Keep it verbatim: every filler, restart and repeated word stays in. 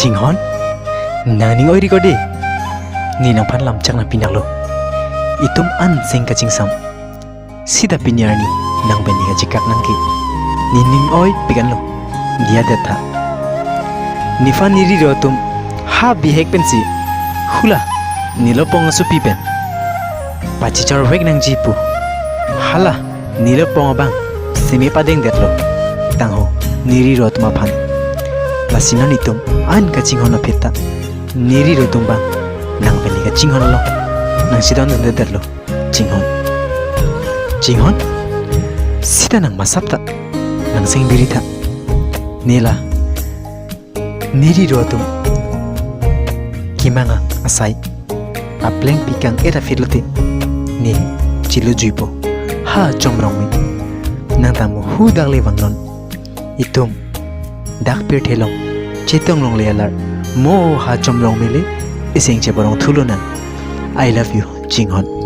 Chinghon, nang ning oi ri ko de. Ne nangphan lamchak nangpi nanglo. Itum an seng kachingsam. Sita pini arni nang pen ne kachekak nang ke. Ne ning oi pikan lo. Diya detha. Nephan neri ro atum ha bihek pensi hula nelo pong asopi pen pachichar vek nangji pu. Hala nelo pong abang seme padeng detlo. Tangho neri ro atum aphan. Lasi non itum an kachinghon aphi ta neri ro atum abang nang pen ne kachinghon lo. Nang sidon dun detlo. Chinghon. Chinghon. Sita nang masap ta. Nang seng biri ta. Nela. Neri ro atum. Kimang asai. Apleng pikang era fit lote. Ne. Chilo juipo. Ha chomrong me. Nang tamo hu dak le vangnon. Itum. Dak pirthe along. Chetong longle alar. Mo ha chomrong mele. Iseng cheborong thulo nang. I love you, Chinghon.